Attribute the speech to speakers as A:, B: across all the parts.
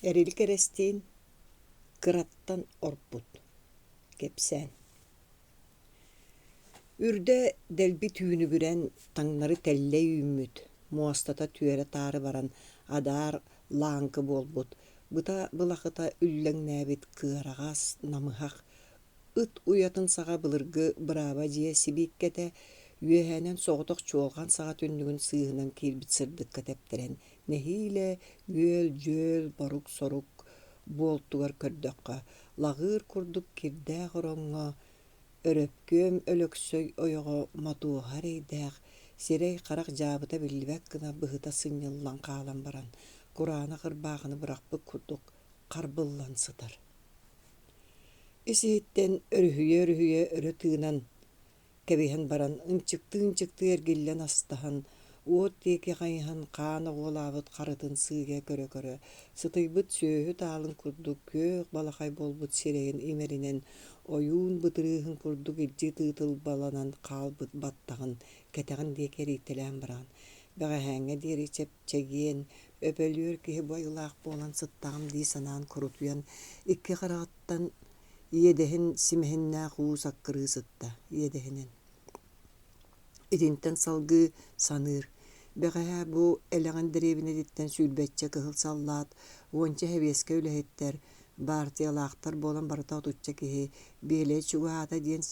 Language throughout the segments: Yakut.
A: Эрилик Эрэстиин кыраттан орпут кэпсээн Үрдэ дэлби түүнүгүрэн таҥнары тэллэй үүммүт, муостата түөрэ-таары баран адаар лааҥкы буолбут, быта былахыта үллэҥнээбит кыараҕас, намыһах, Ыт уйатын саҕа былыргы бырааба дьиэ сибииккэтэ үөһээнэн соҕотох чуолҕан саҕа түннүгүн сыыһынан киирбит сырдыкка тэптэрэн нэһиилэ үөл-дьүөл, борук-сорук буолтугар көрдөххө, лаҕыыр курдук кирдээх ороҥҥо Өрөпкүөм Өлөксөй ойоҕо Мотуоһа эрэйдээх, сирэй-харах дьаабыта биллибэт гына быһыта сынньыллан хаалан баран, кураанах ырбаахыны бырахпыт курдук харбыллан сытар. Ис-иһиттэн өрүһүйэ-өрүһүйэ өрө тыынан кэбиһэн баран, ынчыктыы-ынчыктыы эргиллэн астаһан, уот диэки хайыһан хаан оҕуолаабыт харытын сыыйа көрө-көрө, сытыйбыт сүөһү таалын курдук күөх балахай буолбут сирэйин имэринэн, ойуун бытырыыһын курдук илдьи тыытылбаланан хаалбыт баттаҕын кэтэҕин диэки эрийтэлээн баран, бэҕэһээҥҥэ диэри чэпчэгиэн, Өпөлүөр киһи бу айылаах буолан сыттаҕым дии санаан курутуйан, икки хараҕыттан иэдэһин симэһиннээх уу саккырыы сытта иэдэһинэн. Итинтэн салгыы саныыр: бэҕэһээ бу Элэҕин дэриэбинэтиттэн сүүрбэччэ кыһыл саллаат, уонча сэбиэскэй үлэһиттэр, баартыйалаахтар буолан барыта отучча киһи Биэлэй чугаһаата диэн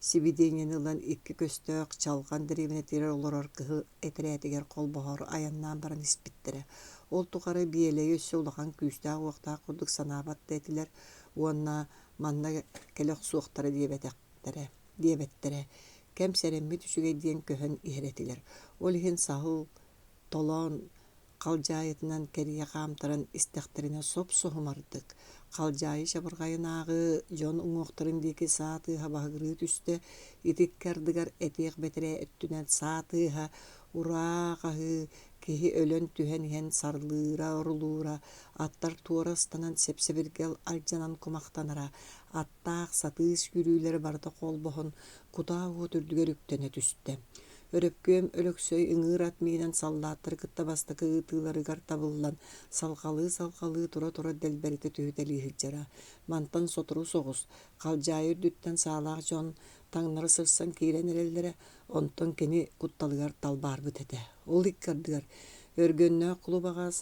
A: Сибидиэнньэни ылан икки көстөөх Чалҕан дэриэбинэтигэр олорор кыһыл этэрээтигэр холбоһоору айаннаан баран испиттэрэ. Ол тухары Биэлэйи өссө улахан күүстээх-уохтаах курдук санаабат да этилэр уонна манна кэлэ охсуохтара диэбэтэхтэрэ диэбэттэрэ. Кэм сэрэммит үчүгэй диэн көһөн иһэр этилэр. Ол иһин саһыл толоон халдьаайытынан кэрийэ хаамтаран истэхтэринэ соп-соһумардык, халдьаайы чабырҕайынааҕы дьон уҥуохтарын диэки саа тыаһа баһыгырыы түстэ, ити икки ардыгар этиэх бэтэрээ өттүнэн саа тыаһа ураа хаһыы, киһи өлөн түһэн иһэн сарлыыра-орулуура, аттар туора ыстанан сэп-сэбиргэл алдьанан кумахтанара, аттаах сатыы сүүрүүлэрэ барыта холбоһон кутаа уот үрдүгэр үктэнэ түстэ. Өрөпкүөм Өлөксөй ыҥыыр ат миинэн саллааттары кытта бастакы ыытыыларыгар табыллан, салҕалыы-салҕалыы тура-тура дэлбэритэ түһүтэлии сылдьара. Мантан сотору соҕус, халдьаайы үрдүттэн саалаах дьон таҥнары сырсан киирэн эрэллэрэ, онтон кини кутталыгар талбаарбыт этэ. Ол икки ардыгар Өргөннөөх кулубаҕа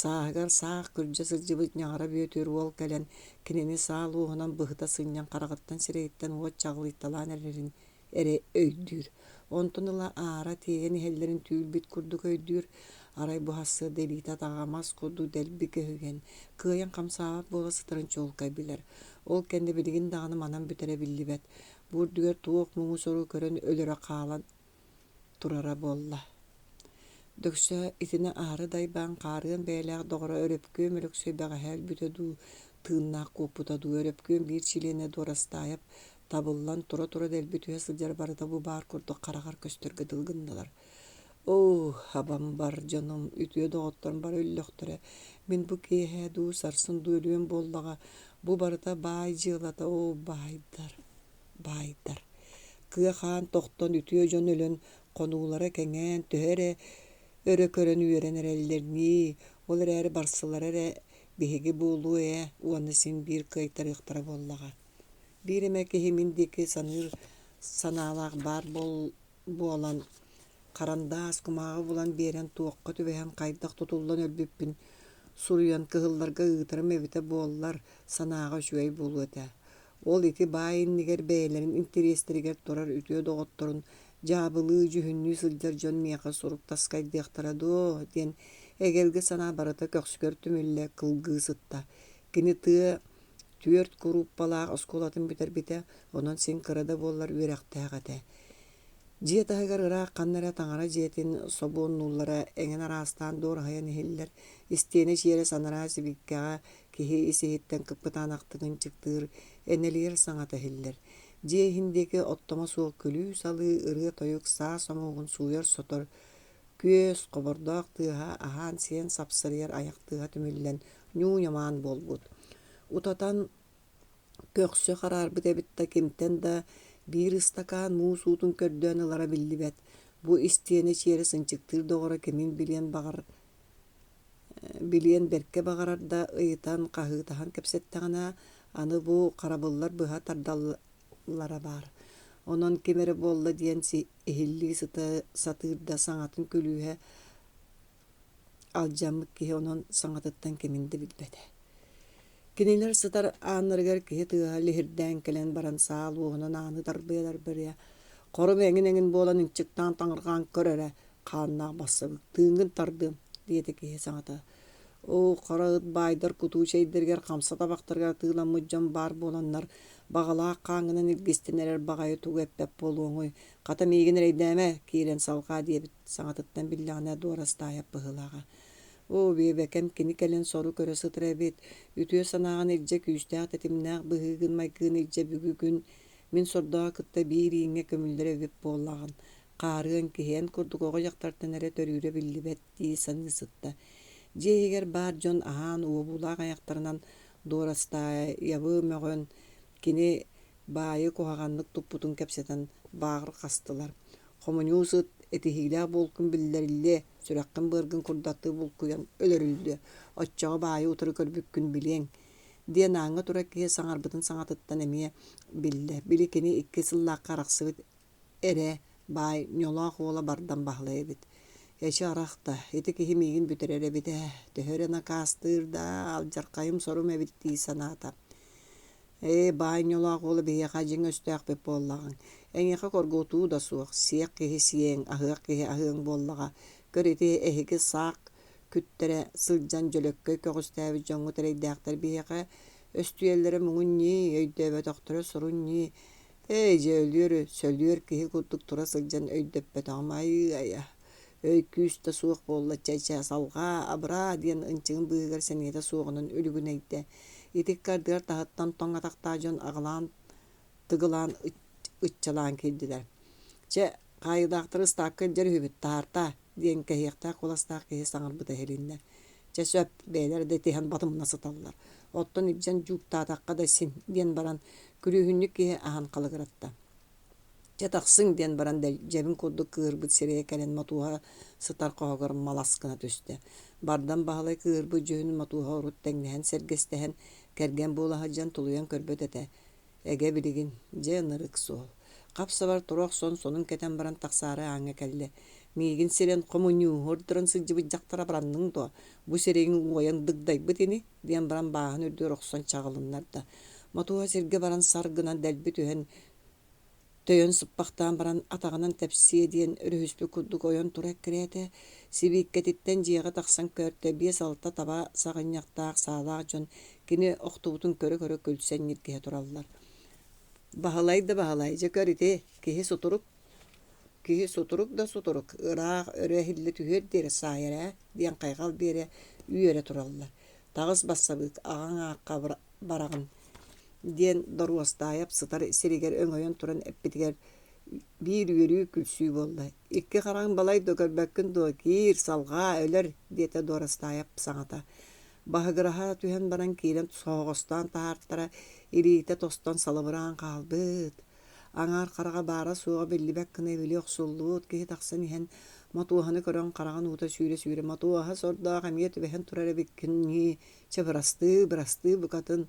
A: сааһыгар саах күрдьэ сылдьыбыт Ньаҕара Бүөтүр уол кэлэн, кинини саа луоһунан быһыта сынньан хараҕыттан-сирэйиттэн уот чаҕылыйталаан эрэрин эрэ өйдүүр. Онтон ыла аара тиэйэн иһэллэрин түүл-бит курдук өйдүүр, арай бу сарсыарда илиитэ-атаҕа мас курдук дэлби көһүйэн, кыайан хамсаабат буола сытарын чуолкай билэр. Ол кэннэ билигин даҕаны манан бүтэрэ биллибэт, бу үрдүгэр туох муҥу-сору көрөн өлөрө хаалан турара буолла. Дөксө итини аһары дайбаан хаарыан бэйэлээх доҕоро Өрөпкүөм Өлөксөй бэҕэһээ өлбүтэ дуу, тыыннаах куоппута дуу, Өрөпкүөм биир чилиэнэ Дуорастаайап табыллан тура-тура дэлби түһэ сылдьар барыта бу баар курдук хараҕар көстөргө дылы гыннылар. Оо, абам бар дьонум, үтүө доҕотторум бары өллөхтөрө. Мин бу киэһэ дуу, сарсын дуу өлүөм буоллаҕа. Бу барыта баай дьыалата, оо, баайдар, баайдар. Кыа хаан тохтон үтүө дьон өлөн, хонуулара кэҥээн, төһө эрэ өрө көрөн үөрэн эрэллэр ньии, ол эрээри барсылара эрэ биһиги буолуо ээ уонна син биир кыайтарыахтара буоллаҕа. Биир эмэ киһи мин диэки саныыр санаалаах баар буолан, харандаас, кумааҕы булан биэрэн туохха түбэһэн хайдах тутуллан өлбүппүн суруйан кыһылларга ыытарым эбитэ буоллар, санааҕа үчүгэй буолуо этэ. Ол ити баай иннигэр бэйэлэрин интэриэстэригэр турар үтүө доҕотторун дьаабылыы, дьүһүннүү сылдьар дьон миэхэ сурук таскайдыахтара дуо диэн эгэлгэ санаа барыта көхсүгэр түмүллэ кылгыы сытта. Кини тыа түөрт курууппалаах оскуолатын бүтэрбитэ, онон син кыра да буоллар үөрэхтээх этэ. Дьиэ таһыгар ыраах ханна эрэ таҥара дьиэтин собуоннууллара эҥин араастаан дуораһыйан иһиллэр, истиэнэ чиэрэс анараа сибииккэҕэ киһи ис-иһиттэн кыппытаанахтык ынчыктыыр, энэлийэр саҥата иһиллэр. Дьиэ иһин диэки оттомо суох күлүү-салыы, ырыа-тойук, саа сомуогун сууйар-сотор, күөс, хобордоох тыаһа аһаан-сиэн сапсырыйар айах тыаһа түмүллэн ньуу-ньамаан буолбут. Утатан көхсө хараарбыт эбит да кимтэн да биир ыстакаан муус уутун көрдөөн ылара биллибэт. Бу истиэнэ чиэрэ сынчыктыыр доҕоро кимин билиэн баҕар Билиэн бэркэ баҕарар да ыйытан, хаһыытаһан кэпсэттэҕинэ, аны бу харабыллар быһа тардаллара баар. Онон ким эрэ буолла диэн иһиллии сыта сатыыр да саҥатын күлүүһэ алдьаммыт киһи онон саҥатыттан кимин да билбэтэ. Кинилэр сытар ааннарыгар киһи тыаһа лиһирдээн кэлэн баран саал уоһунан ааны тарбыйа-тарбыйа, «Хорум эҥин-эҥин буолан ынчыктаан таҥырҕаан көр эрэ, хааннаах бассабык, тыыҥҥын тардыам» диэтэ киһи саҥата. Оо, хара ыт баайдар кутуу чэйдэригэр хамса табахтарыгар атыыламмыт дьон баар буоланнар, баҕалаах хааҥҥынан илгистэн эрэр баҕайы тугу эппэт буолуоҥуй, хата миигин эрэйдээмэ, киирэн салҕаа диэбит саҥатыттан биллэҕинэ дуорастаайап быһыылааҕа. Оо, биэбэкэм кини кэлэн сору көрө сытар эбит, үтүө санааҕын илдьэ күүстээх тэтимнээх быһыыгын-майгыгын илдьэ бүгүгүн мин сордооҕу кытта биир ииҥҥэ көмүллэр эбит буоллаҕын, хаарыан киһи эн курдук оҕо дьахтартан эрэ төрүүрэ биллибэт дии саныы сытта. Дьиэ иһигэр баар дьон аһаан уобуулаах айахтарынан Дуорастаайабы мөҕөн, кини баайы куһаҕаннык туппутун кэпсэтэн бааҕырҕастылар. Хомуньуус ыт этиһиилээх буолкун биллэриллиэ, сүрэххин-быаргын курдаттыы булкуйан өлөрүллүө, оччоҕо баайы утары көрбүккүн билиэҥ диэн ааҥҥа турар киһи саҥарбытын саҥатыттан эмиэ биллэ. Били кини икки сыллаахха арахсыбыт эрэ баай ньолоох уола бардам Баһылай эбит. Эчи арах да, ити киһи миигин бүтэрэр эбит ээ, төһө эрэ накаастыыр да, алдьархайым сорум эбит дии санаата. Ээ, баай ньолоох уола биһиэхэ дьиҥ өстөөхпүт буоллаҕыҥ. Эйиэхэ коргутуу да суох, сиэх киһи сиэҥ, аһыах киһи аһыаҥ буоллаҕа. Көр ити эһиги саах күттэрэ сылдьан дьөлөккөй көҕүстээбит дьоҥҥут эрэйдээхтэр биһиэхэ өстүйэллэрэ муҥун ньии, өйдөөбөтөхтөрө сорун ньии. Эй, дьэ өлүөр, сөлүөр киһи курдук тура сылдьан өйдөппөтөҕүм айыы-айа. Өй күүс да суох буолла чэ-чэ салҕаа, абыраа диэн ынчыгын быыһыгар сэниэтэ суоҕунан үлүгүнэйдэ. Ити ыккардыгар таһыттан тоҥ атахтаах дьон аҕылаан тыгылаан ыччалаан киирдилэр. Чэ, хаайыылаахтары ыстаапка илдьэр үһүбүт, таһаартаа диэн кэһиэхтээх куоластаах киһи саҥарбыта иһилиннэ. Чэ сөп, бэйэлэрэ да итиһэн батымна сыталлар. Оттон илдьэн дьууктаатахха да син диэн баран, күлүүһүнньүк киһи аһан халыгыратта. Чэ тахсыҥ диэн баран дьэбин курдук кыыһырбыт сирэйэ кэлэн Мотуоһа сытар хоһугар малас гына түстэ. Бардам Баһылай кыыһырбыт дьүһүнүн Мотуоһа урут тэҥнэһэн сэргэстэһэн, кэргэн буола сылдьан тулуйан көрбөт этэ. Эгэ билигин, дьэ ынырык суол. Хап-сабар тура охсон сонун кэтэн баран тахсаары ааҥҥа кэллэ. Миигин сирэн хомуньууһу ордорон сылдьыбыт дьахтар абыранныҥ дуо? Бу сирэйиҥ уойан дыгдайбыт ини диэн баран бааһын үрдүгэр охсон чаҕылыннарда. Мотуоһа сиргэ баран сар гынан дэлби түһэн Төйөн сыппахтаан баран атаҕынан тэпсиэ диэн өрүһүспүт курдук ойон тура эккирээтэ, сибииккэтиттэн дьиэҕэ тахсан көөртө биэс-алта таба саҕынньахтаах саалаах дьон кини охтубутун көрө-көрө күлсэн ньиргиһэ тураллар. Баһылай да Баһылай, дьэ көр ити, киһи сутурук, киһи сутурук да сутурук, ыраах өрө эһиллэ түһүөр диэри саайар ээ диэн хайҕал биэрэ үөрэ тураллар. Таҕыс бассабыык, аҕаҥ аахха бараҕын диэн Доруостаайап сытар сиригэр өҥөйөн туран эппитигэр биир үөрүү күлсүү буолла. Икки хараҥ балай да көрбөккүн дуо, киир, салҕаа, өлөр, диэтэ Дуорастаайап саҥата. Баһыгыраһа түһэн баран киирэн соһоҕостоон таһаартара, илиитэ тостон салыбыраан хаалбыт. Аҥаар хараҕа баара-суоҕа биллибэт гына ибили охсуллубут киһи тахсан иһэн Мотуоһаны көрөн хараҕын уута сүүрэ-сүүрэ «Мотуоһа сордоох эмиэ түбэһэн турар эбиккин ньии, чэ бырастыы, бырастыы букатын,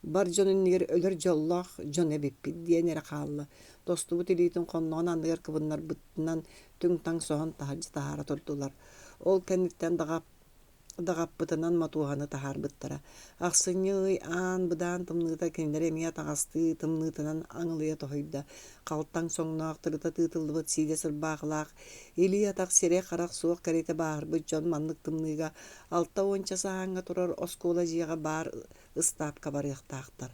A: бар дьон иннигэр өлөр дьоллоох дьон эбиппит» диэн эрэ хаалла. Тостубут илиитин хонноҕун анныгар кыбыннарбытынан түҥ-таҥ соһон таһырдьа таһаара турдулар. Ол кэнниттэн даҕа даҕаппытынан Мотуоһаны таһаарбыттара. Ахсынньы ый аан быдаан тымныыта кинилэри эмиэ атаҕастыы тымныытынан аҥылыйа тоһуйда. Халтаҥ соҥноох тырыта тыытыллыбыт сиидэ сырбаахылаах, илии-атах сирэй-харах суох кэриэтэ бааһырбыт дьон маннык тымныыга алта уонча саһааҥҥа турар оскуола дьиэҕэ баар ыстаапка барыахтаахтар.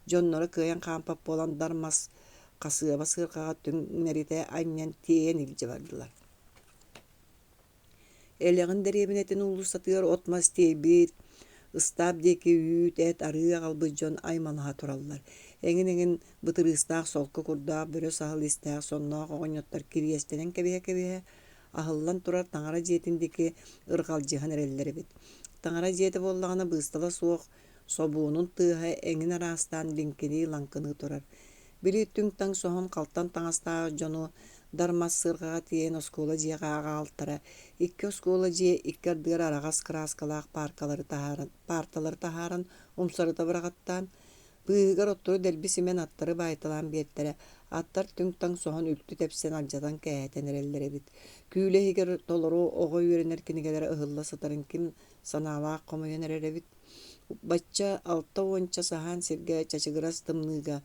A: Дьонноро кыайан хаампат буолан дар мас хасыаба сыарҕаҕа түҥнэритэ анньан тиэйэн илдьэ бардылар. Элэҕин дэриэбинэтин уулуссатыгар от-мас тиэйбит, ыстаап диэки үүт, эт, арыы аҕалбыт дьон аймалаһа тураллар. Эҥин-эҥин бытырыыстаах солко курдаах бөрө саһыл истээх сонноох оҕонньоттор кириэстэнэн кэбиһэ-кэбиһэ, аһыллан турар таҥара дьиэтин диэки ырҕалдьыһан эрэллэр эбит. Таҥара дьиэтэ буоллаҕына быыстала суох собуонун тыаһа эҥин араастаан лиҥкинии-лаҥкыныы турар. Били түҥ-таҥ соһон халтан таҥастаах дьону дар мас сыарҕаҕа тиэйэн оскуола дьиэҕэ аҕалтара. Икки оскуола дьиэ икки ардыгар араҕас кырааскалаах пааркалары таһааран, паарталары таһааран умсарыта быраҕаттаан, быыһыгар оттору дэлби симэн аттары баайталаан биэртэрэ. Аттар түҥ-таҥ соһон үлтү тэпсэн алдьатан кээһэтэн эрэллэр эбит. Күүлэ иһигэр толору оҕо үөрэнэр кинигэлэрэ ыһылла сытарын ким санаалаах хомуйан эрэр эбит. Бачча алта уонча саһаан сиргэ чачыгырас тымныыга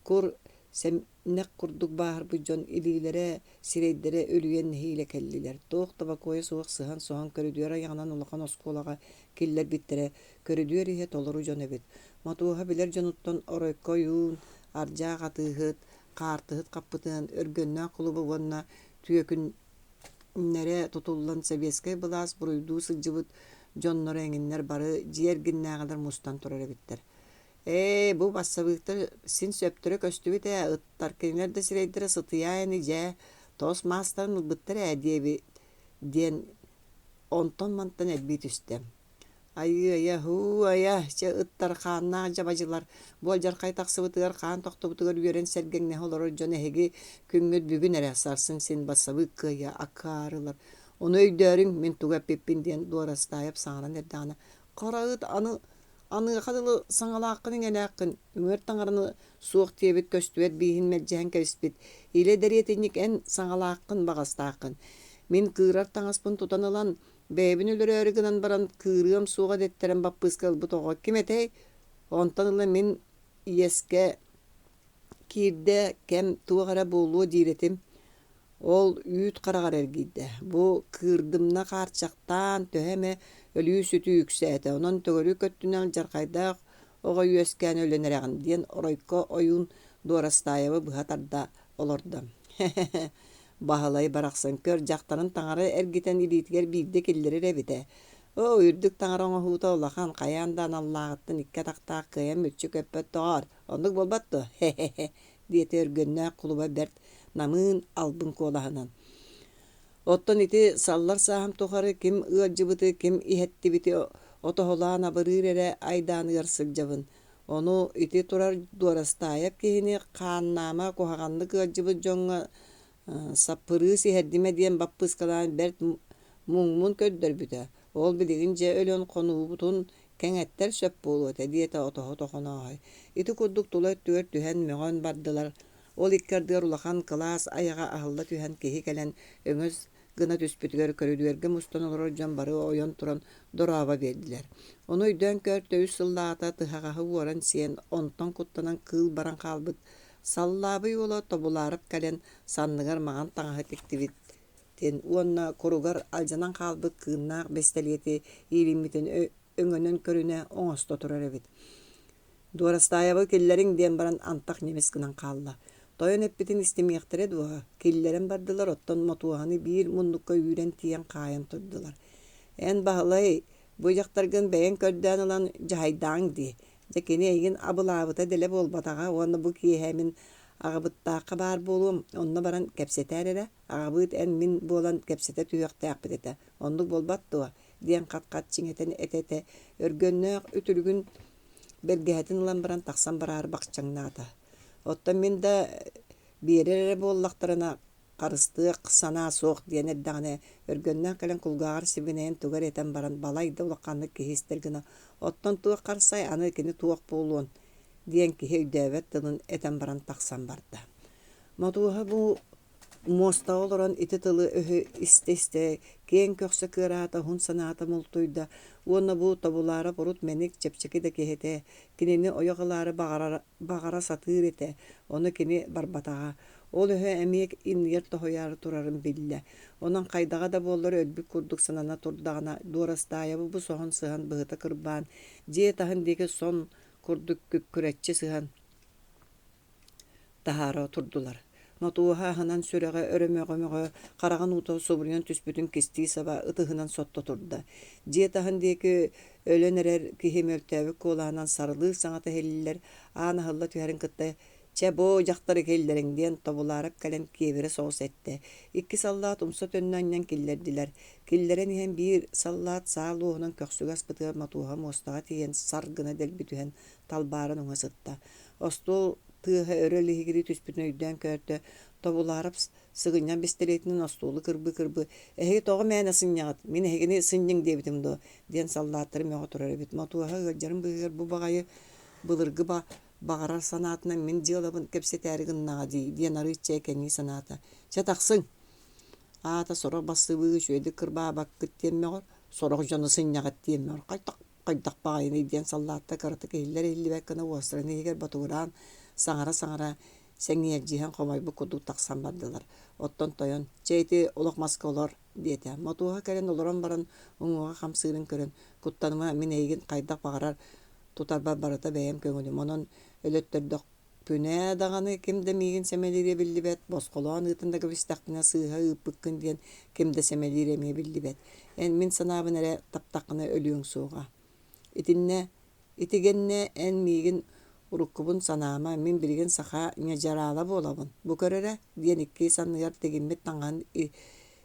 A: кур сэмнэх курдук бааһырбыт дьон илиилэрэ, сирэйдэрэ үлүйэн нэһиилэ кэллилэр. Туох да бокуойа суох сыһан-соһон көрүдүөр айаҕынан улахан оскуолаҕа киллэрбиттэрэ, көрүдүөр иһэ толору дьон эбит. Мотуоһа билэр дьонуттан Оройко ойуун, Ардьаах атыыһыт, Хаартыһыт хаппытыан, Өргөннөөх кулуба уонна түөкүннэрэ тутуллан сэбиэскэй былаас буруйдуу сылдьыбыт дьонноро эҥиннэр бары дьиэ эргиннээҕилэр мустан турар эбиттэр. Ээ, бу бассабыыктар син сөптөрө көстүбүт ээ, ыттар кинилэр да сирэйдэрэ сытыйаа ини дьээ, тоос маастарын ылбыттар ээ диэбит диэн онтон-мантан элбии түстэ. Айыы-айа, һуу-айа, чэ ыттар хааннаах дьабадьылар, бу алдьархай тахсыбытыгар хаан тохтубутугар үөрэн сэргэҥнэһэ олорор дьон эһиги күҥҥүт бүгүн эрэ, сарсын син бассабыык кыайа акаарылар. Ону өйдөөрүҥ, мин тугу эппиппин диэн Дуорастаайап саҥаран эрдэҕинэ, хара ыт аны аныаха дылы саҥалааххын иҥэлээххин, үҥэр таҥараны суох диэбит көстүбэт бииһин мэлдьэһэн кэбиспит, илэ дэриэтинньик эн саҥалааххын баҕастааххын. Мин кыырар таҥаспын тутан ылан, Бэйэбин өлөрөөрү гынан баран кыырыам суоҕа дэттэрэн баппыыска ылбыт оҕо ким этэй? Онтон ыла мин иэскэ киирдэ кэм туох эрэ буолуо диир этим. Ол үүт хараҕар эргийдэ. Бу кыырдымна хаарчахтаан төһө эмэ өлүү-сүтүү үксээтэ. Онон төгүрүк өттүнэн алдьархайдаах оҕо үөскээн өлөн эрэҕин диэн Оройко ойуун Дуорастаайабы быһа тарда олордо. Баһылай барахсан көр дьахтарын таҥара эргитэн илиитигэр биирдэ киллэрэр эбит ээ. Оо, үрдүк таҥара оҥоһуута улахан, хайаан да аналлааҕыттан икки атахтаах кыайан мүччү көппөт доҕоор, оннук буолбат дуо, хе-хе-хе, диэтэ Өргөннөөх кулуба бэрт намыын албын куолаһынан. Оттон ити саллар сааһым тухары ким ыалдьыбыты, ким иһэттибити отоһулаан абырыыр эрэ айдааныгар сылдьабын. Ону ити турар Дуорастаайап киһини хааннаама куһаҕаннык ыалдьыбыт дьоҥҥо саппырыыс иһэрдимэ диэн баппыыскалаан бэрт муҥмун көрдөрбүтэ. Ол билигин дьэ өлөн хонуубутун кэҥэттэр сөп буолуо этэ диэтэ отоһут Охонооһой. Ити курдук тула өттүгэр түһэн мөҕөн бардылар. Ол икки ардыгар улахан кылаас айаҕа аһылла түһэн киһи кэлэн өҥөс гына түспүтүгэр көрүдүөргэ мустан олорор дьон бары ойон туран дорообо биэрдилэр. Ону өйдөөн көөртө үс сыллааҕыта тыһаҕаһы уоран сиэн, онтон куттанан кыыл баран хаалбыт Саллаабый уола Тобулаарап кэлэн санныгар маҥан таҥаһы тиктибитин уонна куругар алдьанан хаалбыт кыыннаах бэстэлиэти иилиммитин өҥөнөн көрүнэ оҥосто турар эбит. Дуорастаайабы киллэриҥ диэн баран антах ньимис гынан хаалла. Тойон эппитин истимиэхтэрэ дуо, киллэрэн бардылар, оттон Мотуоһаны биир муннукка үүрэн тиийэн хаайан турдулар. Эн, Баһылай, бу дьахтаргын бэйэҥ көрдөөн ылан дьаһайдааҥ дии. Дьэ кини эйигин абылаабыта дэлэ буолбатаҕа уонна бу киэһэ мин аҕабыттаахха баар буолуом, онно баран кэпсэтээр эрэ, аҕабыыт эн мин буолан кэпсэтэ түһүөхтээхпит этэ, оннук буолбат дуо? диэн хат-хат чиҥэтэн этэ-этэ өргөннөөх үтүлүгүн бэргэһэтин ылан баран тахсан бараары бахчаҥнаата. Оттон мин да биэрэр эрэ буоллахтарына харыстыах санаа суох диэн эрдэҕинэ Өргөннөөх кэлэн кулгааҕар сибигинэйэн тугу эрэ этэн баран балай да улаханнык киһи истэр гына «Оттон туох харсай, аны кини туох буолуон» диэн киһи өйдөөбөт тылын этэн баран тахсан барда. Мотуоһа бу Муостаҕа олорон ити тылы-өһү истэ-истэ киэҥ көхсө кыараата, уһун санаата мултуйда уонна бу Тобулаарап урут мэник, чэпчэки да киһи этэ, кинини ойох ылаары баҕарара баҕара сатыыр этэ, ону кини барбатаҕа. Ол өһө эмиэ иннигэр тоһуйаары турарын биллэ. Онон хайдаҕа да буоллар өлбүт курдук санана турдаҕына, Дуорастаайабы бу соһон сыһан быһыта кырбаан, дьиэ таһын диэки сон курдук күккүрэччи сыһан таһаара турдулар. Мотуоһа аһынан сүрэҕэ өрө мөҕө-мөҕө, хараҕын уута субуруйан түспүтүн кистии саба ытыһынан сотто турда. Дьиэ таһын диэки өлөн эрэр киһи мөлтөөбүт куолаһынан сарылыыр саҥата иһиллэр, аан аһылла түһэрин кытта «Чэ, бу дьахтары киллэриҥ» диэн Тобулаарап кэлэн киэбирэ соҕус эттэ. Икки саллаат умса төннө анньан киллэрдилэр. Киллэрэн иһэн биир саллаат саа луоһунан көхсүгэ аспытыгар Мотуоһа муостаҕа тиийэн сар гына дэлби түһэн талбааран уҥа сытта. Остуол тыаһа өрө лиһигирии түспүтүн өйдөөн көөртө. Тобулаарап сыгынньах бэстилиэтинэн остуолу кырбыы-кырбыы «Эһиги тоҕо мээнэ сынньаҕыт, мин эһигини сынньыҥ диэбитим дуо?» диэн саллааттары мөҕө турар эбит. Мотуоһа ыалдьарын быыһыгар бу баҕайы былыргы баҕарар санаатынан мин дьыалабын кэпсэтээри гыннаҕа дии диэн арыычча экэнии санаата. «Чэ тахсыҥ, аата сорох бассыбыы үчүгэйдик кырбаабаккыт диэн мөҕөр, сорох дьону сынньаҕыт диэн мөҕөр, хайдах хайдах баҕайыный диэн саллааттар кыратык иһиллэр-иһиллибэт гына уостарын иһигэр ботугураан саҥара-саҥара сэҥээрдьиһэн хомойбут курдук тахсан бардылар. Оттон тойон, чэ ити олох маска олор диэтэ. Мотуоһа кэлэн олорон баран уҥуоҕа хамсыырын көрөн, куттаныма мин эйигин хайдах баҕарар тутарбар барыта бэйэм көҥүлүм, онон өлөттөрдөхпүнэ даҕаны ким да миигин сэмэлиирэ биллибэт, босхолоон ыытан да кэбистэхпинэ сыыһа ыыппыккын диэн ким да сэмэлиирэ эмиэ биллибэт. Эн мин санаабын эрэ таптаххына өлүөҥ суоҕа. Итиннэ итигэннэ эн миигин уруккубун санаама, мин билигин саха ньадьараала буолабын, бу көр эрэ диэн икки санныгар тигиммит таҥаһын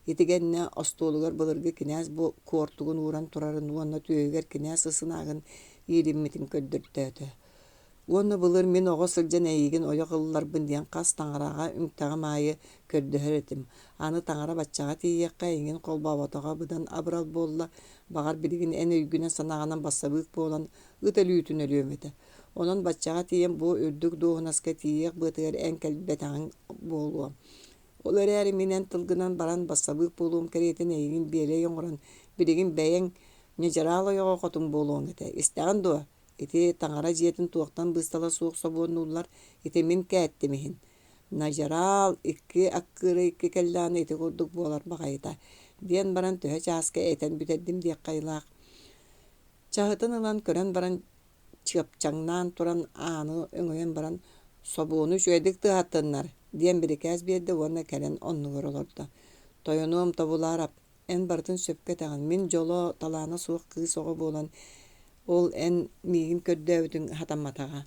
A: итигэннэ остуолугар былыргы кинээс бу куортугун ууран турарын уонна түөһүгэр кинээс ысынаагын иилиммитин көрдөртөөтө. Уонна былыр мин оҕо сылдьан эйигин ойох ылларбын диэн хас таҥараҕа үҥтэҕим аайы көрдөһөр этим. Аны таҥара баччаҕа тиийиэххэ эйигин холбооботоҕо быдан абырал буолла, баҕар билигин эн өйгүнэн-санааҕынан бассабыык буолан ыт өлүүтүн өлүөм этэ. Онон баччаҕа тиийэн бу үрдүк дуоһунаска тиийиэх быатыгар эн кэлбэтэҕиҥ буолуо. Ол эрээри мин эн тылгынан баран бассабыык буолуом кэриэтин эйигин биэлэй оҥорон, билигин бэйэҥ ньыдьараал ойоҕо хотун буолуоҥ этэ. Истэҕин дуо? Ити таҥара дьиэтин туохтан быыстала суох собуоннууллар, ити мин кээттим иһин. Ньыдьараал икки аккыара икки кэллэҕинэ ити курдук буолар баҕайыта, диэн баран төһө чааска этэн бүтэрдим диэххэ айылаах. Чаһытын ылан көрөн баран чыапчаҥнаан туран ааны өҥөйөн баран «Собуону үчүгэйдик тыаһаттыннар» диэн бирикээс биэрдэ уонна кэлэн оннугар олордо. «Тойонуом Тобулаарап, эн барытын сөпкө этэҕин, мин дьоло, талаана суох кыыс оҕо буолан, ол эн миигин көрдөөбүтүҥ сатамматаҕа.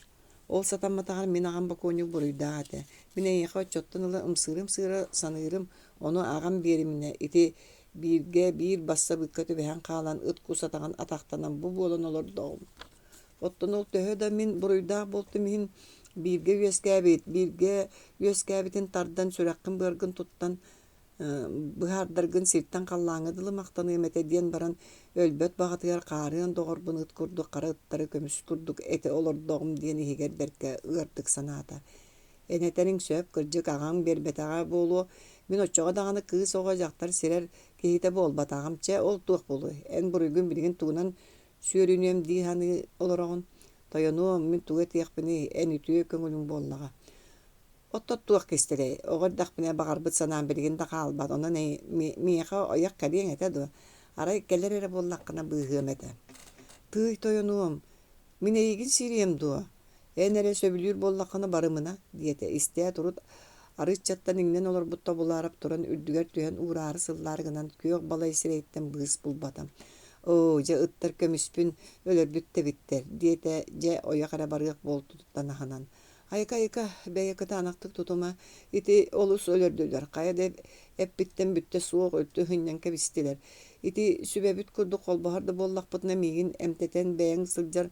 A: Ол сатамматаҕар мин аҕам бокуонньук буруйдаах этэ. Мин эйиэхэ оччоттон ыла ымсыыра-ымсыыра саныырым, ону аҕам биэриминэ, ити бииргэ биир бассабыыкка түбэһэн хаалан ыт кус атаҕын атахтанан бу буолан олордоҕум. Оттон ол төһө да мин буруйдаах буолтум иһин бииргэ үөскээбит, бииргэ үөскээбитин тардан сүрэххин-быаргын туттан быһаардаргын сиртэн халлааҥҥа дылы махтаныам этэ диэн баран өлбөт баҕатыгар хаарыан доҕорбун ыт курдук хара ыттары көмүс курдук этэ олордоҕум диэн иһигэр бэркэ ыардык санаата. Эн этэриҥ сөп, кырдьык аҕаҥ биэрбэтэҕэ буолуо, мин оччоҕо даҕаны кыыс оҕо дьахтар сирэр киһитэ буолбатаҕым, чэ ол туох буолуой, эн буруйгун билигин тугунан сүөрүнүөм дии саныы олороҕун, тойонуом, мин тугу этиэхпиний, эн үтүө көҥүлүҥ буоллаҕа. Оттон туох кистэлэй, оҕо эрдэхпинэ баҕарбыт санаам билигин да хаалбат, онон миэхэ ойох кэлиэҥ этэ дуо, арай кэлэр эрэ буоллаххына быыһыам этэ. Тыый тойонуом, мин эйигин сириэм дуо, эн эрэ сөбүлүүр буоллаххына барымына, диэтэ, истээт урут арыыччаттан иҥнэн олорбут Тобулаарап туран үрдүгэр түһэн уураары-сыллаары гынан күөх балай сирэйиттэн быыс булбата. Оо, дьэ ыттар көмүспүн өлөрбүт да эбиттэр, диэтэ, дьэ ойох эрэ барыах буолтуттан аһынан. Айка-айка, бэйэ кытаанахтык тутума, ити олус өлөрдүлэр, хайа да эппиттэн бүттэ суох үлтү ыһынньан кэбистилэр. Ити сүбэбит курдук холбоһор да буоллахпытына миигин эмтэтэн бэйэҥ сылдьар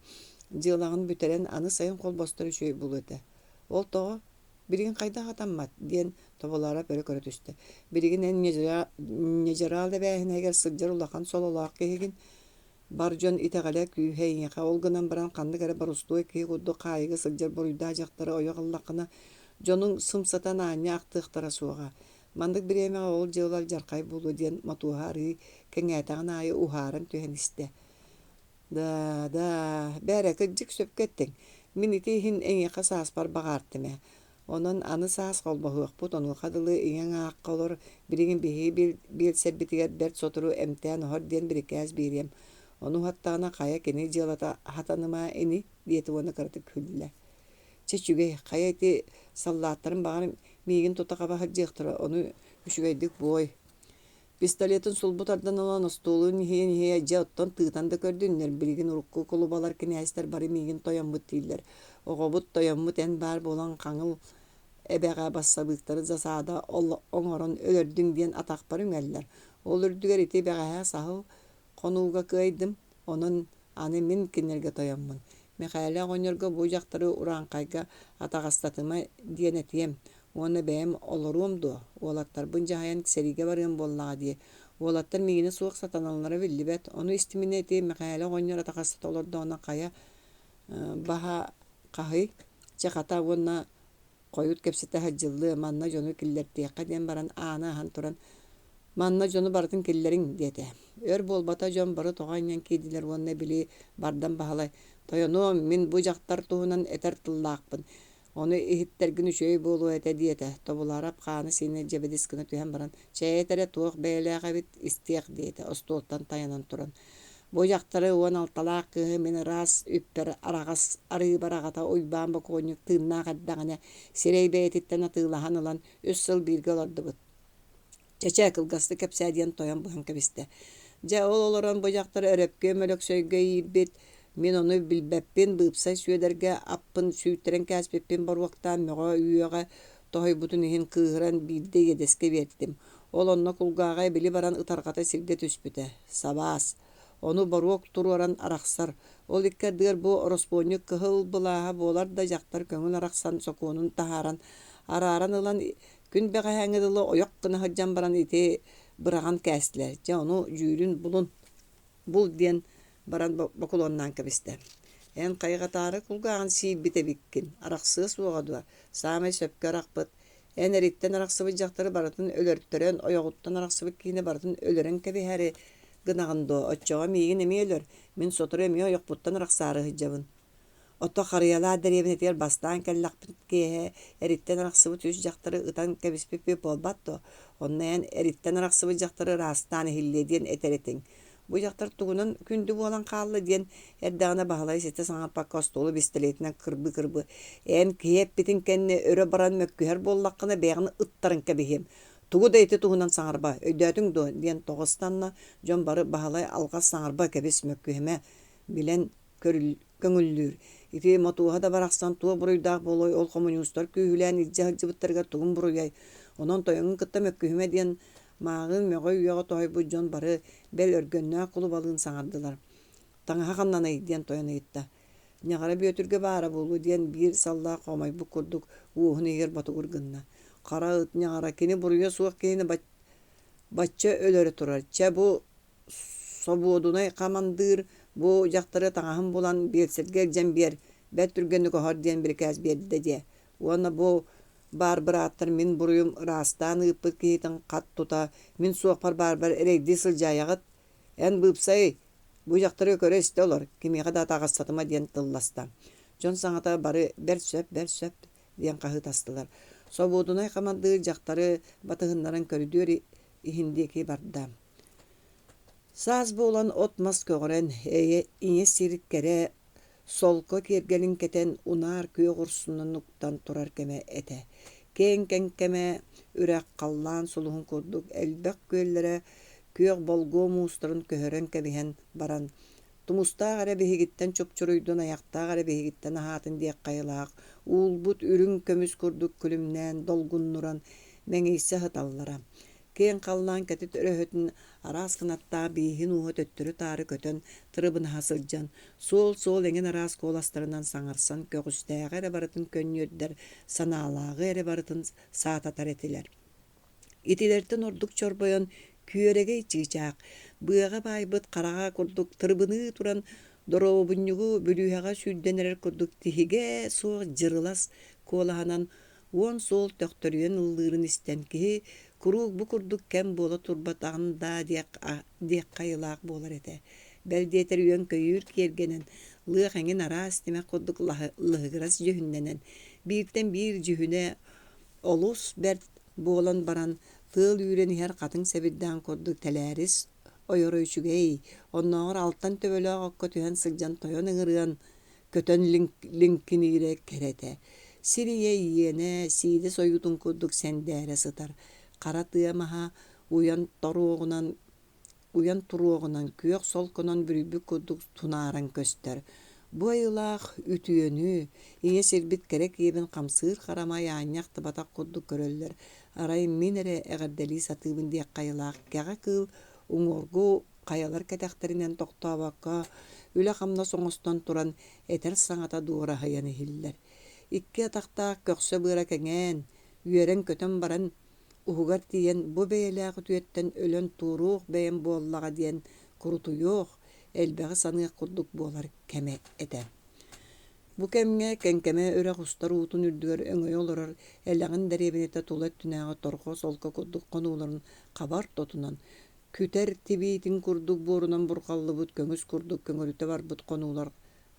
A: дьыалаҕын бүтэрэн аны сайын холбостор үчүгэй буолуо этэ. Ол тоҕо? Билигин хайдах атаммат? диэн Тоболооров өрө көрө түстэ. Билигин эн ньыдьараал эбээһинэһигэр сылдьар улахан сололоох киһигин. Бар дьон итэҕэлэ күүһэ эйиэхэ, ол гынан баран ханнык эрэ боростуой киһи курдук хаайыыга сылдьар буруйдаах дьахтары ойох ыллаххына, дьонуҥ сымсатан аанньа ахтыахтара суоҕа. Маннык бириэмэҕэ ол дьыала алдьархай буолуо диэн Мотуоһа арыый кэҥээтэҕин аайы уһааран түһэн истэ. Да, да, бээрэ, кырдьык сөпкө эттиҥ. Мин ити иһин эйиэхэ сааспар баҕаартым ээ. Онон аны саас холбоһуохпут, онуоха дылы ийэҥ аахха олор, билигин биһиги биэлсэрбитигэр бэрт сотору эмтээн оһор диэн бирикээс биэриэм. Ону уһаттаҕына хайа кини дьыалата хатанымаа ини диэтэ уонна кыратык күллэ. Чэ үчүгэй, хайа ити саллааттарым баҕар миигин тута хаба сылдьыахтара, ону үчүгэйдик буой. Пистолетын сулбу тардан ылан остуолун иһийэн-иһийэ дьэ оттон тыытан да көрдүннэр, билигин урукку кулубалар кинээстэр бары миигин тойоммут дииллэр. Оҕобут тойоммут эн баар буолан хаҥыл эбэҕэ бассабыыктары засада оҥорон өлөрдүҥ диэн атахпар үҥэллэр. Ол үрдүгэр ити бэҕэһээ саһыл хонууга кыайдым, онон аны мин кинилэргэ тойоммун. Мэхээлэ оҕонньорго бу дьахтары урааҥхайга атаҕастатыма диэн этиэм. Уонна бэйэм олоруом дуо, уолаттарбын дьаһайан сэриигэ барыам буоллаҕа дии. Уолаттар миигинэ суох сатаналлара биллибэт. Ону истиминэ ити Мэхээлэ оҕонньор атаҕастата олордоҕуна хайа баһа хаһый, чэ хата уонна хойут кэпсэтэ сылдьыллыа, манна дьону киллэртиэххэ диэн баран ааны аһан туран «Манна дьону барытын киллэриҥ» диэтэ. Өр буолбата дьон бары тоҕо анньан киирдилэр уонна били бардам Баһылай «Тойонуом, мин бу дьахтар туһунан этэр тыллаахпын, ону иһиттэргин үчүгэй буолуо этэ» диэтэ. Тобуларап хаана-сиинэ дьэбидис гына түһэн баран «Чэй этэрэ туох бэйэлээх эбит, истиэх» диэтэ остуолтан тайанан туран. Бу дьахтары 16-лаах кыыһы мин ыраас үппэр араҕас арыыбар аҕата Уйбаан бокуонньук тыыннаах эрдэҕинэ сирэй бэйэтиттэн атыылаһан ылан үс сыл бииргэ олордубут. Чэ-чэ, кылгастык кэпсээ диэн тойон быһан кэбистэ. Дьэ, ол олорон бу дьахтар Өрөпкүөм Өлөксөйгө иирбит, мин ону билбэппин, Быыпсай Сүөдэргэ аппын сүүйтэрэн кээспиппин боруоктаан мөҕө-үөҕэ тоһуйбутун иһин кыыһыран биирдэ иэдэскэ биэртим. Ол онно кулгааҕа ибили баран ытарҕата сиргэ түспүтэ. Сабаас. Ону боруок туруоран арахсар. Ол икки ардыгар бу ороспуонньук кыһыл былааһа буолар да дьахтар көҥүл арахсан сокуонун таһааран, арааран ылан күн бэҕэһээҥҥи дылы ойох гына сылдьан баран ити быраҕан кээстилэр. Дьэ ону дьүүлүн булун бул диэн баран бокулуоннаан кэбистэ. Эн хайҕатаары кулгааҕын сиирбит эбиккин, арахсыа суоҕа дуо? Саамай сөпкө арахпыт Эн эриттэн арахсыбыт дьахтары барытын өлөртөрөн, ойоҕуттан арахсыбыт киһини барытын өлөрөн кэбиһээри гынаҕын дуо? Оччоҕо миигин эмиэ өлөр, мин сотору эмиэ ойохпуттан арахсаары сылдьабын. Оттон Харыйалаах дэриэбинэтигэр бастаан кэллэхпит киэһэ эриттэн арахсыбыт үс дьахтары ытан кэбиспиппит буолбат дуо? Онно эн эриттэн арахсыбыт дьахтары ыраастаан иһиллиэ диэн этэр этиҥ. Бу дьахтар тугунан күндү буолан хаалла диэн эрдэҕинэ Баһылай ситэ саҥарбакка остуолу бистэлиэтинэн кырбыы-кырбыы «Эн киһи эппитин кэннэ өрө баран мөккүһэр буоллаххына бэйэҕин ыттаран кэбиһиэм. Тугу да ити туһунан саҥарба, өйдөөтүҥ дуо?» диэн тоҕо ыстанна. Дьон бары Баһылай алҕас саҥарба кэбис, мөккүһүмэ, билэн көҥүллүүр. Ити Мотуоһа да барахсан туох буруйдаах буолуой, ол хомуньуустар күүһүлээн илдьэ сылдьыбыттарыгар тугун буруйай? Онон тойоҥҥун кытта мөккүһүмэ диэн Мааҕын мөҕө-үөҕэ тоһуйбут дьон бары бэл өргөннөөх кулубалыын саҥардылар. «Таҥаһа ханнаный?» диэн тойон ыйытта. Ньаҕара Бүөтүргэ баара буолуо диэн биир саллаах хомойбут курдук уоһун иһигэр ботугур гынна. Хара ыт ньаҕара кини буруйа суох киһини бачча өлөрө турар. Чэ, бу собуодунай хамандыыр бу дьахтары таҥаһын булан биэлсэргэ илдьэн биэр, бэрт түргэнник оһор диэн бирикээс биэрдэ диэ. Уонна бу баар бырааттар мин буруйум ыраастаан ыыппыт киһитин хат тута мин суохпар баарбар эрэйдии сылдьаайаҕыт. Эн быыпсай, бу дьахтары көрө-истэ олор, кимиэхэ да атаҕастатыма диэн тылласта. Дьон саҥата бары бэрт сөп, бэрт сөп диэн хаһыытастылар. Собуодунай хамандыыр дьахтары батыһыннаран көрүдүөр иһин диэки барда. Саас буолан от-мас көҕөрөн, эйэ ийэ сир кэрэ Солко киэргэлин кэтэн, унаар күөх урсунун уктан турар кэмэ этэ. Киэҥ кэҥкэмэ үрэх халлаан сулуһун курдук элбэх күөллэрэ күөх болгуо муустарын көһөрөн кэбиһэн баран, тумустаах эрэ биһигиттэн чупчуруйдун, айахтаах эрэ биһигиттэн аһаатын диэххэ айылаах уулбут үрүҥ көмүс курдук күлүмнээн долгуннуран мэҥийсэ сыталлара. Киэҥ халлаан кэтит өрөһөтүн араас кынаттаах бииһин ууһа төттөрү-таары көтөн тырыбынаһа сылдьан, суол-суол эҥин араас куоластарынан саҥарсан көҕүстээҕи эрэ барытын көнньүөрдэр, санаалааҕы эрэ барытын саататар этилэр. Итилэртэн ордук чорбойон күөрэгэй чыычаах, быаҕа баайбыт хараҕа курдук тырыбыныы туран доруобунньугу бүлүүһэҕэ сүүрдэн эрэр курдук тиһигэ суох дьырылас куолаһынан уон суол төхтөрүйэн ыллыырын истэн киһи куруук бу курдук кэм буола турбатаҕын даа диэххэ айылаах буолар этэ. Бэл диэтэр үөн-көйүүр киэргэнэн, лыах эҥин араас тимэх курдук лыһыгырас дьүһүннэнэн, бииртэн биир дьүһүнэ олус бэрт буолан баран, тыал үүрэн иһэр хатыҥ сэбирдэҕин курдук тэлээрис ойоро үчүгэй, оннооҕор алтан төбөлөөх окко түһэн сылдьан тойон ыҥырыан, көтөн лиҥкиниирэ кэрэтэ, сир ийэ иэнэ сиидэ сойуутун курдук сэндээрэ сытар, хара тыа маһа уйан торуоҕунан уйан туруоҕунан күөх солконон бүрүйбүт курдук тунааран көстөр. Бу айылаах үтүөнү, ийэ сирбит кэрэ киэбин хамсыыр харамай аанньа ахтыбатах курдук көрөллөр, арай мин эрэ эҕэрдэлии сатыыбын диэххэ айылаах кэҕэ кыыл уҥуоргу хайалар кэтэхтэринэн тохтообокко, үлэ-хамнас оҥостон туран этэр саҥата дуораһыйан иһиллэр. Икки атахтаах көхсө быара кэҥээн, Үөрэн-көтөн баран, уһугар тиийэн бу бэйэлээх үтүөттэн өлөн туоруох бэйэм буоллаҕа диэн курутуйуох, элбэҕи саныах курдук буолар кэмэ этэ. Бу кэмҥэ Кэҥкэмэ үрэх устар уутун үрдүгэр өҥөйө олорор Элэҕин дэриэбинэтэ тула өттүнээҕи торҕо солко курдук хонууларын хабар тотунан, күтэр тибиитин курдук буорунан бурҕаллыбыт көҥүс курдук көҥөрүтэ барбыт хонуулар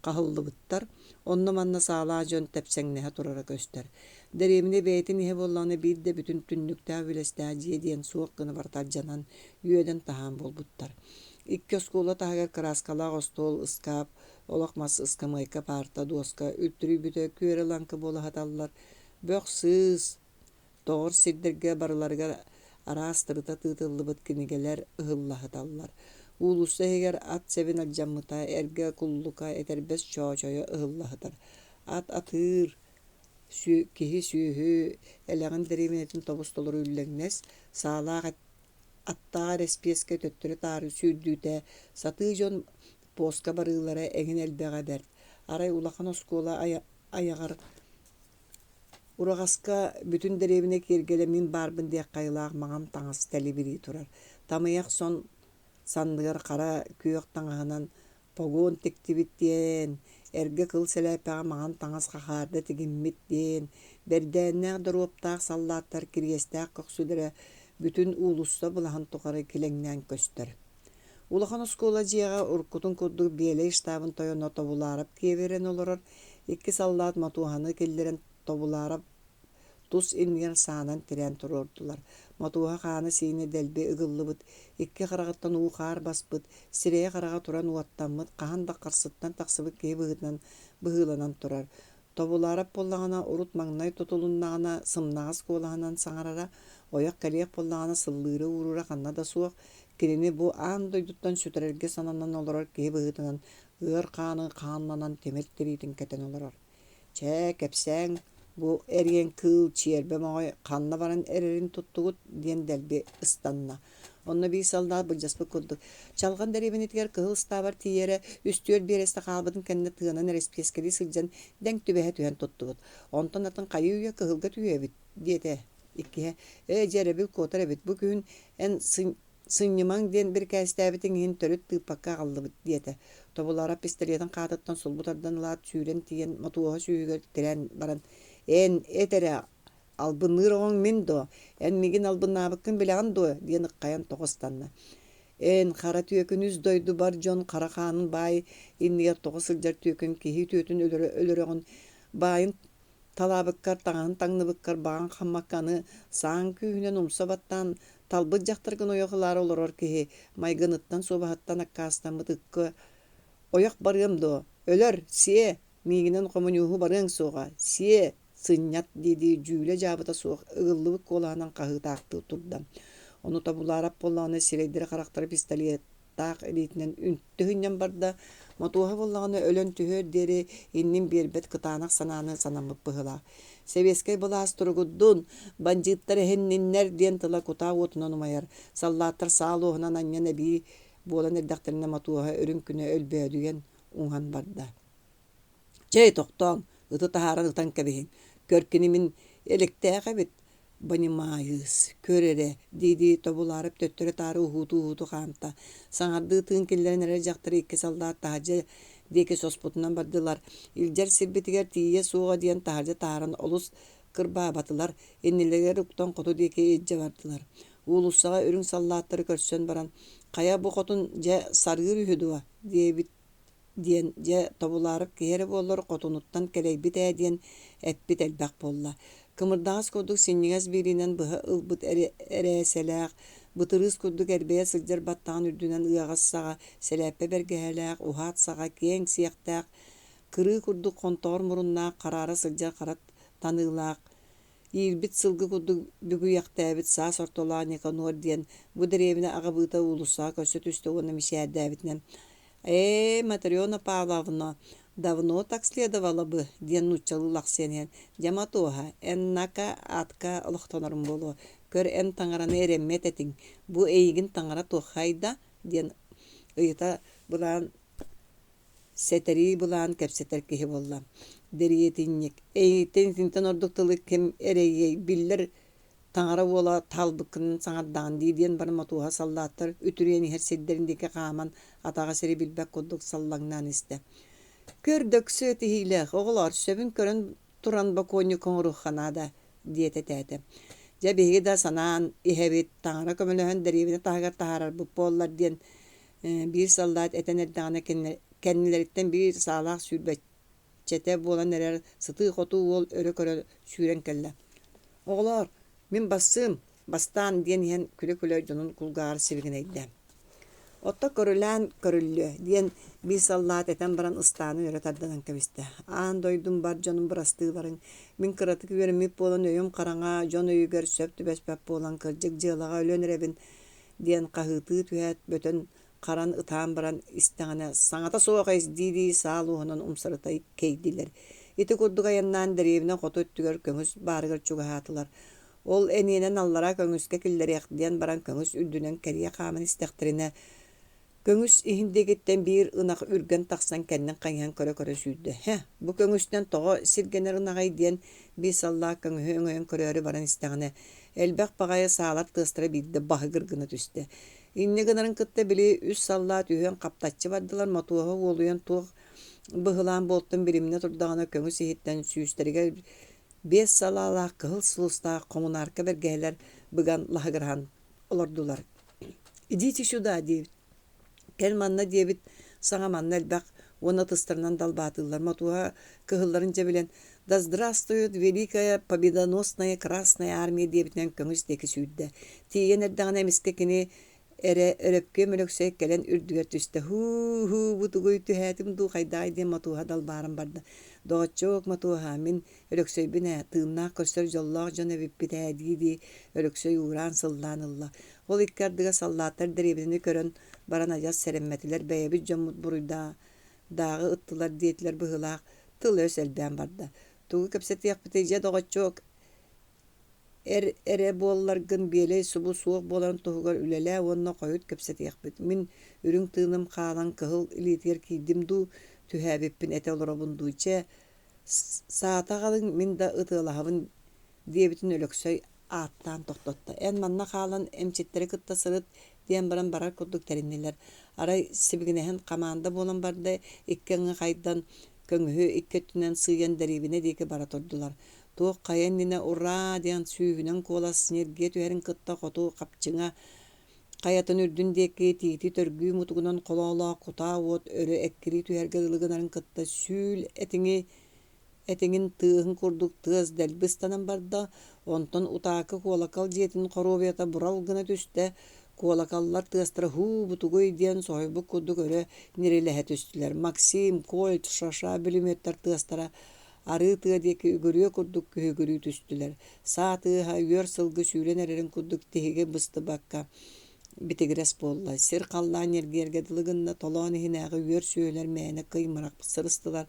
A: хаһыллыбыттар, онно-манна саалаах дьон тэпсэҥнэһэ турара көстөр. Дэриэбинэ бэйэтин иһэ буоллаҕына биир да бүтүн түннүктээх үөлэстээх дьиэ диэн суох гына барыта алдьанан, үөдэн-таһаан буолбуттар. Икки оскуола таһыгар кырааскалаах остуол, ыскаап, олох мас ыскамыайка, паарта, дуоска үлтүрүйбүтэ күөрэ-лаҥкы буола сыталлар. Бөх-сыыс, тоҕор сирдэргэ барыларыгар араас тырыта тыытыллыбыт кинигэлэр ыһылла сыталлар. Уулусса иһигэр ат сэбин алдьаммыта, эргэ куллука, этэрбэс чоочойо ыһылла сытар. Ат атыыр, киһи-сүөһү элэҕин дэриэбинэтин тобус-толору үллэҥнэс, саалаах аттаах эрэспиэскэ төттөрү-таары сүүрдүүтэ, сатыы дьон поска барыылара эҥин элбэҕэ бэрт. Арай улахан оскуола айаҕар Ураҕаска бүтүн дэриэбинэ киэргэлэ мин баарбын диэххэ айылаах маҥан таҥас тэлибирии турар. Тамыйах сон санныгар хара күөх таҥаһынан погон тиктибит диэн, эргэ кыл сэлээппэҕэ маҥан таҥас хахаарда тигиммит диэн, бэрдээннээх доруоптаах саллааттар кириэстээх көхсүлэрэ бүтүн уулусса былаһын тухары килэҥнээн көстөр. Улахан оскуола дьиэҕэ уруккутун курдук Биэлэй штабын тойоно Тобулаарап киэбирэн олорор, икки саллаат Мотуоһаны киллэрэн Тобулаарап тус иннигэр саанан тирээн туруордулар. Мотуоһа хаана-сиинэ дэлби ыгыллыбыт, икки хараҕыттан уу-хаар баспыт, сирэйэ-хараҕа туран уоттаммыт, хаһан да харсыттан тахсыбыт киһи быһыытынан быһыыланан турар. Тобулаарап буоллаҕына урут маҥнай тутулуннаҕына сымнаҕас куолаһынан саҥарара, ойох кэлиэх буоллаҕына сыллыыра-ууруура ханна да суох, кинини бу аан дойдуттан сүтэрэргэ сананан олорор киһи быһыытынан ыар хааны хааннанан тимир тириитин кэтэн олорор. Чээ, кэпсээҥ, бу эриэн кыыл чиэрбэ моҕой ханна баран эрэрин туттугут диэн дэлби ыстанна. Онно биир саллаат былдьаспыт курдук Чалҕан дэриэбинэтигэр кыһыл ыстаабар тиийэрэ үстүөр биэрэстэ хаалбытын кэннэ тыанан эрэспиэскэлии сылдьан дэҥ түбэһэ түһэн туттубут. Онтон атын хайыы-үйэ кыһылга түһүөбүт диэтэ. Иккиһэ ээ дьэ эрэбил куотар эбит бу күһүн эн сынньымаҥ диэн бирикээстээбитиҥ иһин төрүт тыыппакка аҕаллыбыт диэтэ. Тобулара пистолетын хаатыттан сулбу тардан ылаат сүүрэн тиийэн мотуоһа сүүһүгэр тирээн баран эн эт эрэ албынныыр оҕоҥ мин дуо эн миигин албыннаабыккын билэҕин дуо диэн ыххайан тоҕо ыстанна. Эн хара түөкүн үс дойду бар дьон хара хаанын баай иннигэр тоҕо сылдьар түөкүн киһи үтүөтүн өлөрө өлөрөҕүн баайын Талаабыккар, таҥаһын таҥныбыккар баҕаҥ хаммакка аны сааҥ күүһүнэн умса баттаан талбыт дьахтаргын ойох ылаары олорор киһи майгыныттан, суобаһыттан аккаастаммыт ыкка ойох барыам дуо? Өлөр, сиэ, миигинэн хомуньууһу барыаҥ суоҕа, сиэ, сынньат дии-дии дьүүлэ-дьаабыта суох ыгыллыбыт куолаһынан хаһыытаахтыы турда. Ону тобулаарап буоллаҕына сирэйдэрэ-харахтара пистолет таах илиитинэн үнтү сынньан барда, Мотуоһа буоллаҕына өлөн түһүөр диэри иннин биэрбэт кытаанах санааны санаммыт быһыылаах. Сэбиэскэй былаас туругурдун, бандьыыттар эһинниннэр диэн тыла кутаа уотунан умайар. Саллааттар саа луоһунан анньан эбии буолан эрдэхтэринэ Мотуоһа үрүҥ күнэ өлбөөдүйэн уҥан барда. Чэй, тохтооҥ, ыты таһааран ытан кэбиһиҥ. Көр кини мин элэктээх эбит, Банимаайыыс, көр эрэ, дии-дии тобулаарып төттөрү-таары уһуутуу-уһуутуу хаамта. Саҥардыы тыын киллэрэн эрэр дьахтары икки саллаат таһырдьа диэки соспутунан бардылар. Илдьэр сирбитигэр тиийиэ суоҕа диэн таһырдьа таһааран олус кырбаабатылар, иннилэригэр уктан хоту диэки илдьэ бардылар. Уулуссаҕа үрүҥ саллааттары көрсөн баран, «Хайа бу хотун дьэ сарыыр үһү дуо?» диэбит диэн дьэ тобулаарып киһи эрэ буоллар хотунуттан кэлэйбит ээ диэн эппит элбэх буолла. Кымырдаҕас курдук синньигэс биилинэн быһа ылбыт эрээсэлээх, бытырыыс курдук эрбэйэ сылдьар баттаҕын үрдүнэн ыаҕас саҕа, сэлээппэ бэргэһэлээх, уһаат саҕа киэҥ сиэхтээх, кырыы курдук хонтоҕор муруннаах, хараара сылдьар хара таныылаах, Иирбит сылгы курдук бүгүйэхтээбит саас ортолоох Никанор диэн бу дэриэбинэ аҕабыыта уулуссаҕа көрсө түстэ уонна мичээрдээбитинэн «Ээ, Матрена Павловна, давно так следовало бы» диэн нууччалыы лахсыйан иһэн «Дьэ, Матуоһа, эн нака атка олохтонорум буолуо, көр эн таҥараны эрэммэт этиҥ, бу эйигин таҥара туоххайда?» диэн ыйыта былаан. сэтэрии былаан кэпсэтэр киһи буолла. Дэриэтинньик, эйигиттэн итинтэн ордук тылы ким эрэйиэй, биллэр таҥара уола таалбыккын саҥардаҕын дии диэн баран Мотуоһа саллааттар үтүрүйэн иһэр сирдэрин диэки хааман атаҕа сири билбэт курдук саллаҥнаан истэ. Көр дөксө тиһиилээх оҕолоор, сөбүн көрөн туран бокуонньук оҥоруохха наада диэтэ тээтэ. Дьэ биһиги да санаан иһэбит, таҥара көмөлөһөн дэриэбинэ таһыгар таһаарарбыт буоллар диэн биир саллаат этэн эрдэҕинэ кэннилэриттэн биир саалаах сүүрбэччэтэ буолан эрэр сытыы-хотуу уол өрө көрө сүүрэн кэллэ. Оҕолоор, мин бассыым, бастаан диэн иһэн күлэ-күлэ дьонун кулгааҕар сибигинэйдэ. Отто көрүлээн көрүллүө диэн биир саллаат этэн баран ыстаанын өрө тардынан кэбистэ. Аан дойдум бар дьонум бырастыыларыҥ, мин кыратык үөрэммит буолан өйүм хараҥа, дьон өйүгэр сөп түбэспэт буолан кырдьык дьыалаҕа өлөн эрэбин диэн хаһыытыы түһээт бөтөн харан ытаан баран истэҕинэ саҥата суох эс дии-дии саал уоһунан умсарыта кэйдилэр. Ити курдук айаннаан дэриэбинэ хоту өттүгэр көҥүс баарыгар чугаһаатылар. Ол эниэнэн аллараа көҥүскэ киллэриэх диэн баран көҥүс үрдүнэн кэрийэ хааман истэхтэринэ Көҥүс иһин диэкиттэн биир ынах үргэн тахсан кэннин хайыһан көрө-көрө сүүрдэ. Һэ, бу көҥүстэн тоҕо сиргэнэр ынаҕай диэн биир саллаат көҥүһү өҥөйөн көрөөрү баран истэҕинэ, элбэх баҕайы саалар тыастара биирдэ баһыгыр гына түстэ. Инньэ гынарын кытта били үс саллаат үһүөн хаптаччы бардылар, Мотуоһа уолуйан туох быһылаан буолтун билиминэ турдаҕына көҥүс иһиттэн сүүстэригэр биэс салаалаах кыһыл сулустаах хомунаарка бэргэһэлэр быган лаһыгыраһан олордулар. «Идите сюда» диэбит. Кэл манна диэбит саҥа манна элбэх уонна ытыстарынан далбаатыыллар. Мотуоһа кыһылларын дьэ билэн «Да здравствует великая победоносная Красная Армия» диэбитинэн көҥүс диэки сүүрдэ. Тиийэн эрдэҕинэ эмискэ кини эрэ Өрөпкүөм Өлөксөй кэлэн үрдүгэр түстэ. «Һуу-һуу, бу тугуй түһээтим дуу, хайдаҕай» диэн Мотуоһа далбааран барда. «Доҕоччуок, Мотуоһа, мин Өлөксөйбүн ээ, тыыннаах көрсөр дьоллоох дьон эбиппит ээ» дии-дии Өлөксөй уураан-сыллаан ылла. Ол икки ардыгар саллааттар дэриэбинэни көрөн баран адьас сэрэммэтилэр, бэйэбит дьоммут буруйдааҕы ыттылар диэтилэр быһыылаах, тыл-өс элбээн барда. Тугу кэпсэтиэхпитий, дьэ доҕоччуок, эр эрэ буолларгын биэлэй субу суох буоларын туһугар үлэлээ уонна хойут кэпсэтиэхпит. Мин үрүҥ тыыным хаалан кыһыл илиитигэр киирдим дуу, түһээбиппин этэ олоробун дуу, чэ, Саата аҕалыҥ, мин да ытыалаһабын диэбитин Өлөксөй ааттаан тохтотто. Эн манна хаалан эмчиттэри кытта сырыт диэн баран барар курдук тэриннилэр. Арай сибигинэһэн хамаанда буолан барда, икки аҥы хайдан, көҥүһү икки өттүнэн сыыйан дэриэбинэ диэки бара турдулар. Туох хайа иннинэ «Ураа!» диэн сүүһүнэн куолас ньиргийэ түһэрин кытта хоту хапчыҥа хайатын үрдүн диэки тиити төргүү мутугунан холоолоох кутаа уот өрө эккирии түһэргэ дылы гынарын кытта сүүл этиҥи этиҥин тыаһын курдук тыас дэлби ыстанан барда, онтон утаакы куолакал дьиэтин хоруобуйата бурал гына түстэ, куолакаллар тыастара «һуу, бутугуй» диэн соһуйбут курдук өрө ньирилэһэ түстүлэр. Максим, Кольт, Шаша бүлүмүөттэр тыастара арыы тыа диэки үгүрүө курдук күһүгүрүү түстүлэр. Саа тыаһа үөр сылгы сүүрэн эрэрин курдук тиһиги быстыбакка битигирэс буолла. Сир-халлаан ньиргиэргэ дылы гынна, толоон иһинээҕи үөр сүөһүлэр мээнэ кый-мырах сырыстылар,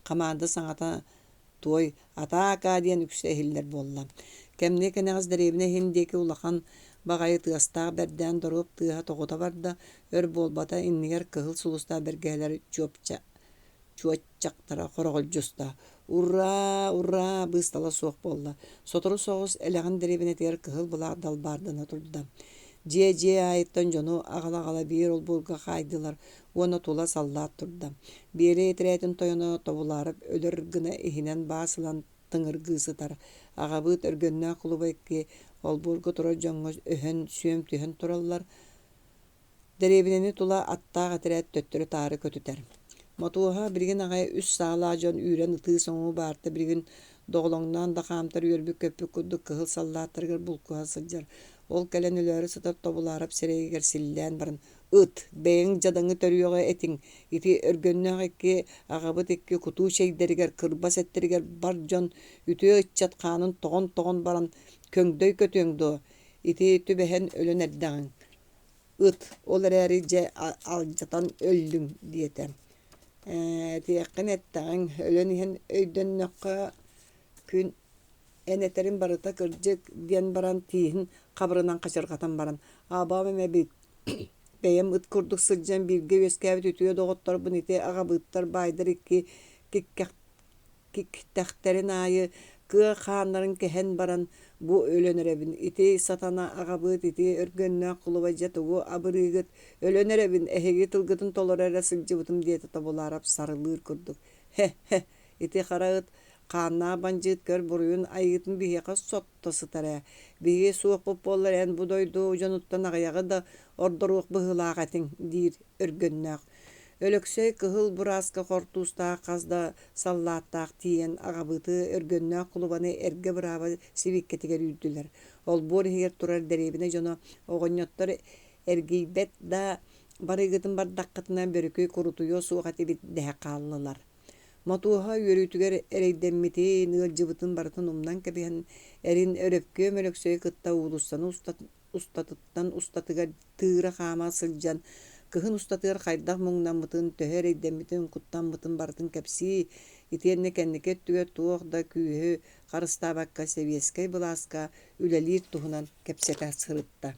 A: хамаанда саҥата туой «Атаака!» диэн үксэ иһиллэр буолла. Кэмниэ кэнэҕэс дэриэбинэ иһин диэки улахан баҕайы тыастаах бэрдээн доруоп тыаһа тоҕута барда, өр буолбата иннигэр кыһыл сулустаах бэргэһэлэр чуопча чуоччахтара хороҕолдьуста. Ураа, ураа быыстала суох буолла. Сотору соҕус Элэҕин дэриэбинэтигэр кыһыл былаах далбаардана турда. Дьиэ-дьиэ аайыттан дьону аҕала-аҕала биир олбуорга хаайдылар уонна тула саллаат турда. Биэрэ этэрээтин тойоно тобулаарап өлөр гына иһинэн баас ылан тыҥыргыы сытар. Аҕабыыт Өргөннөөх кулуба икки олбуорга турар дьоҥҥо өһөн, сүөм түһэн тураллар. Дэриэбинэни тула аттаах этэрээт төттөрү-таары көтүтэр. Мотуоһа билигин аҕай үс саалаах дьон үүрэн ытыы-соҥуу баарта билигин доҕолоҥноон да хаамтар үөрбүт-көппүт курдук кыһыл саллааттарыгар булкуһа сылдьар. Ол кэлэн өлөөрү сытар Тобулаарап сирэйигэр силлээн баран «Ыт, бэйэҥ дьадаҥы төрүөҕэ этиҥ, ити өргөннөөх икки аҕабыт икки кутуу чэйдэригэр, кырбас эттэригэр бар дьон үтүө ыччат хаанын тоҕон-тоҕон баран көҥдөй көтүөҥ дуо? Ити түбэһэн өлөн эрдэҕиҥ Ыт, ол эрээри дьэ алдьатан өллүҥ диэтэ. Ээ, этиэххин эттэҕиҥ, өлөн иһэн өйдөннөххө күн эн этэрин барыта кырдьык диэн баран тииһин хабырынан хачырҕатан баран абам эбит. Бэйэм ыт курдук сылдьан бииргэ үөскээбит үтүө доҕотторбун ити аҕабыыттар баайдар икки киктэхтэрин аайы кыа хааннарын кэһэн баран бу өлөн эрэбин. Ити сатана аҕабыыт, ити өргөннөөх кулуба дьэ тугу абырыыгыт, өлөн эрэбин, эһиги тылгытын толоро эрэ сылдьыбытым диэтэ Тобулаарап сарылыыр курдук. Һэ-һэ, ити хара ыт хааннаах бандьыыт көр буруйун айыытын биһиэхэ сотто сытар ээ. Биһиги суохпут буоллар эн бу дойду дьонуттан аҕыйаҕы да ордоруох быһыылаах этиҥ, диир Өргөннөөх. Өлөксөй кыһыл бурааска хортуустаах хас да саллааттаах тиийэн аҕабыты Өргөннөөх кулубаны эргэ бырааба сибииккэтигэр үүрдүлэр. Олбуор иһигэр турар дэриэбинэ дьоно оҕонньоттор эргийбэт да барыыгытын бардаххытына бөрүкү курутуйуо суох этибит дэһэ хааллылар. Мотуоһа үөрүүтүгэр эрэйдэммитин, ыалдьыбытын барытын умнан кэбиһэн, эрин Өрөпкүөм Өлөксөйү кытта уулуссаны устатыттан устатыгар тыыра хаама сылдьан, кыһын устатыгар хайдах муҥнаммытын, төһө эрэйдэммитин, куттаммытын барытын кэпсии, итиэннэ кэнники өттүгэр туох да күүһү харыстаабакка сэбиэскэй былааска үлэлиир туһунан кэпсэтэ сырытта.